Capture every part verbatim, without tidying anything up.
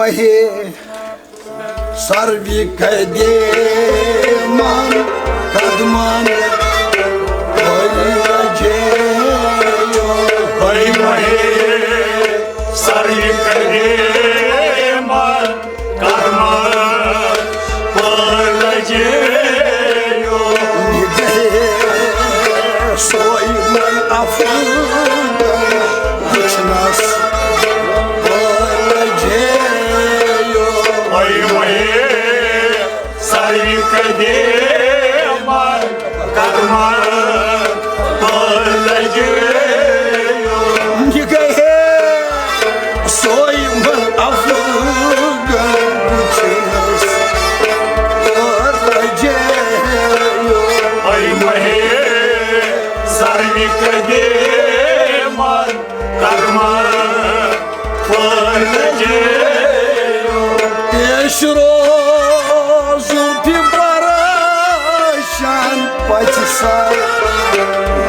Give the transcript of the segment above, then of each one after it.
ہے سروِ قدیمن قدمن پھٔلۍ لجیو۔ ہے ماہِ سروِ قدیمن قدمن پھٔلۍ لجیو۔ نگہٕ ہے سوے من افغان وٕچھنس پھٔلۍ لجیو۔ ہے ماہِ سروِ قدیمن قدمن پھٔلۍ لجیو۔ نگہٕ ہے سوے من افغان وٕچھنس پھٔلۍ لجیو۔ ہے ماہِ سروِ قدیمن قدمن پھٔلۍ لجیو۔ پیش رو زلفِ پریشان پچہِ سر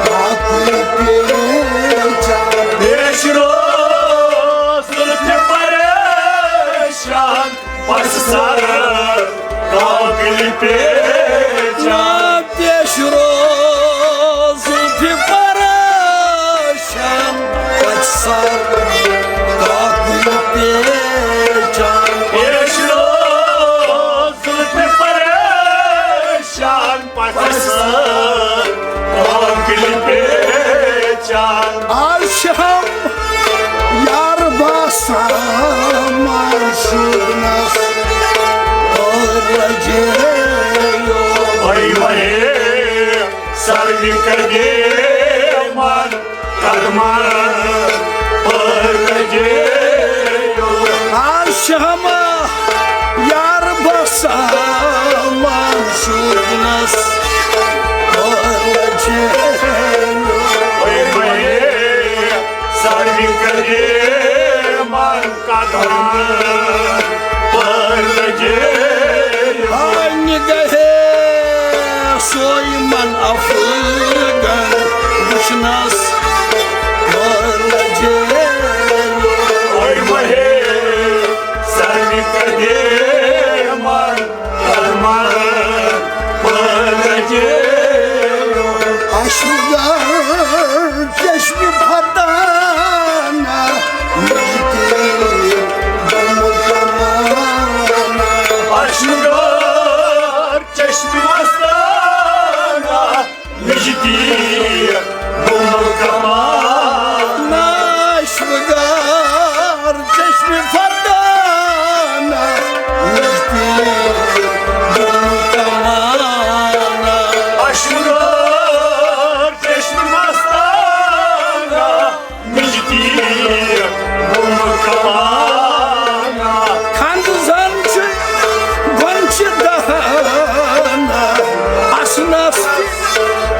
باقٕے پیچان۔ پیش رو زلفِ پریشان پچہِ سر کاکلہِ پیچان۔ پیش رو زلفِ پریشان پچہِ سر کاکلہِ پیچان۔ پیش رو زلفِ پریشان پچہِ سر کاکلہِ پیچان۔ آز چھِ ہم یار باسان معشوقنس اور لجیو۔ ہے ماہِ سروِ قدیمن قدمن پھٔلۍ لجیو۔ آز چھِ ہم یار باسان معشوقنس اور لجیو۔ ہے ماہِ سروِ قدیمن قدمن پھٔلۍ لجیو۔ ہاے نگہٕ ہے سوے من افغان وٕچھنس پھٔلۍ لجیو۔ ہے ماہِ سروِ قدیمن قدمن پھٔلۍ لجیو۔ اشکہٕ چشمِ فتانہ مجدی بمکمانہ۔ اشکہٕ چشمِ مستانہ مجدی بمکمانہ۔ اشکہٕ چشمِ فتانہ مجدی بمکمانہ۔ اشکہٕ چشمِ مستانہ مجدی بمکمانہ۔ کھنٛد زن چھُ گۄنچہِ دہانہ اَسنس تہِ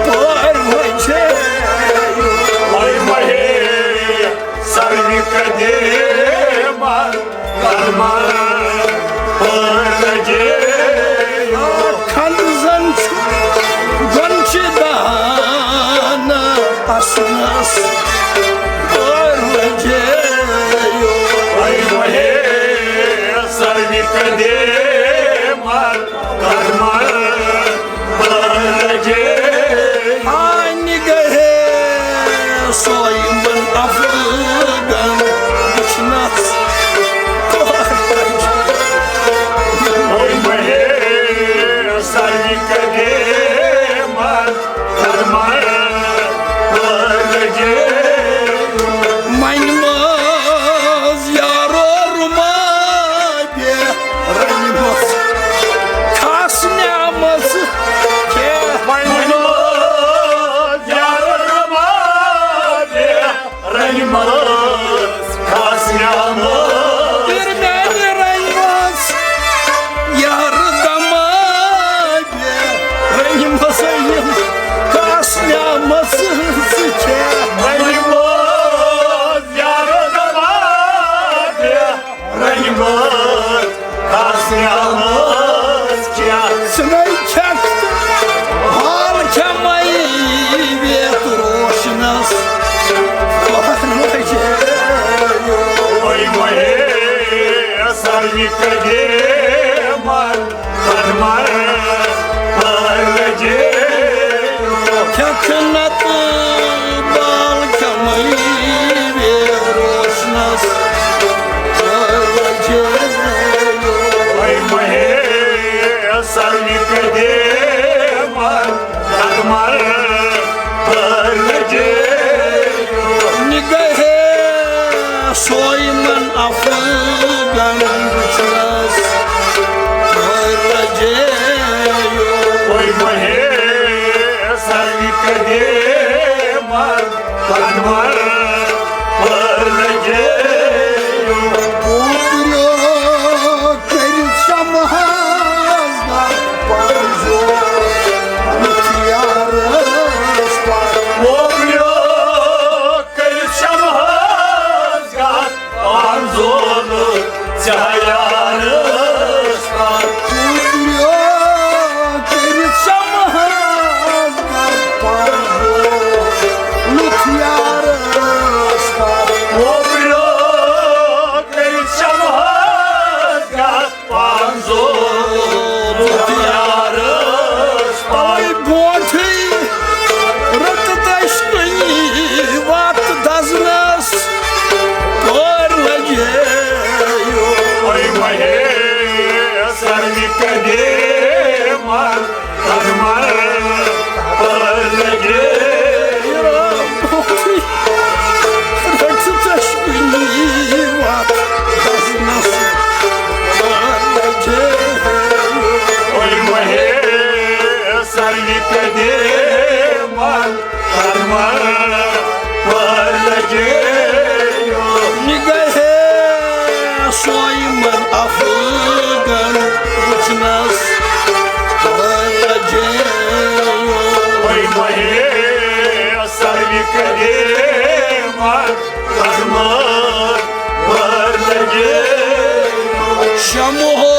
پٲرۍ وجے۔ ہے ماہِ سروِ قدیمن قدمن پھٔلۍ لجیو۔ کھنٛد زن چھُ گۄنچہِ دہانہ اَسنس پٲرۍ وجیو۔ ہے ماہِ سروِ قدیمن قدمن پھٔلۍ لجیو۔ ہاے نگہٕ ہے سوے من افغان وٕچھنس پٲرۍ وجیو۔ ہے ماہِ سروِ قدیمن قدمن پھٔلۍ لجیو۔ قدیمن قدمن پرلجے۔ کھٮ۪کھ نتہٕ بال کھٮ۪مٕے ویر روشنس پرلجے۔ اے مہے سروِ قدیمن قدمن پرلجے۔ نگہے سویمن افغان وچھنس پرلجے۔ اے مہے سروِ قدیمن قدمن پرلجے۔ اوترٕ کٔرِتھ شمہس گتھ پنزو یُتھ یارس پتھ۔ اوترٕ کٔرِتھ شمہس گتھ پنزو یُتھ یارس پتھ۔ اوترٕ کٔرِتھ شمہس گتھ پنزو یُتھ یارس پتھ۔ اوترٕ کٔرِتھ شمہس گتھ پنزو یُتھ یارس پتھ۔ اے برونٹھٕے رٔٹٕتھ اشکنی وتھ دزنس کر لگے۔ اے مہے سروِ قدیمن قدمن پرلجے۔ رٔٹِتھ اشکنی وتھ دزنس کر لگے۔ اے مہے سروِ قدیمن قدمن پرلجے۔ نگہے سویمن افغان وچھنس پرلجے۔ اے مہے سروِ قدیمن قدمن پرلجے۔ شمہو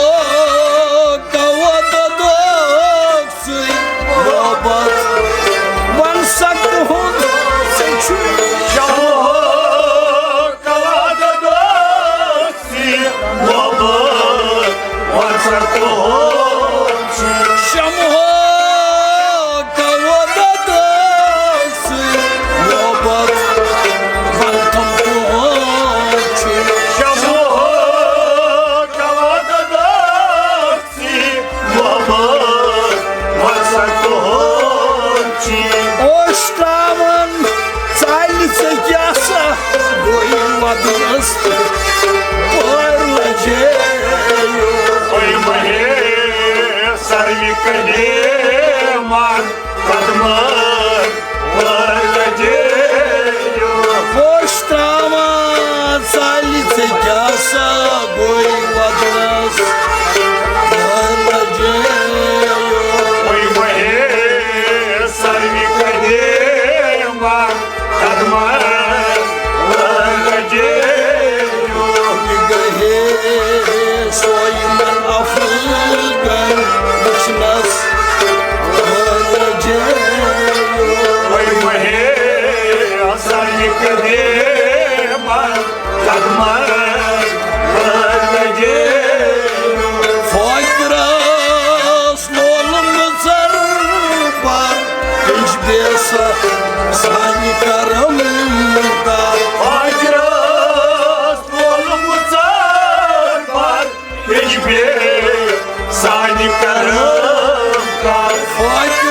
کوا ددوکھ سٕے محبت، وَن سا کُہُنٛد ژےٚ چھُے۔ شمہو کوا ددوکھ سٕے محبت، وَن سا کُہُنٛد چھُے۔ شمہو کوا ددوکھ سٕے محبت، وَن تِم کُہُنٛد چھُے۔ شمہو کوا ددوکھ محبت وسعت ہُنٛد چھی۔ اوس ترٛاوان ژالہِ ژےٚ کیٛاہ سا گوٚو وَدنَس پٔر لَجے۔ اے مہے سروِ قدیمن قدمن پٔر لَجے۔ اوس ترٛاوان ژالہِ ژےٚ کیٛاہ سا گوٚو وَدنَس پٔر لَجے۔ اے مہے سروِ قدیمن قدمن پٔر لَجے۔ یہِ گٔیے سویمن افغان وٕچھنَس پٔر لَجے۔ اے مہے سروِ قدیمن قدمن پٔر لَجے۔ فقرس لولمٕژن پر ہیٚچھ بیسہٕ سانہِ کرم کار۔ فقرس لولمٕژن پر ہیٚچھ بیسہٕ سانہِ کرم کار۔ فقرس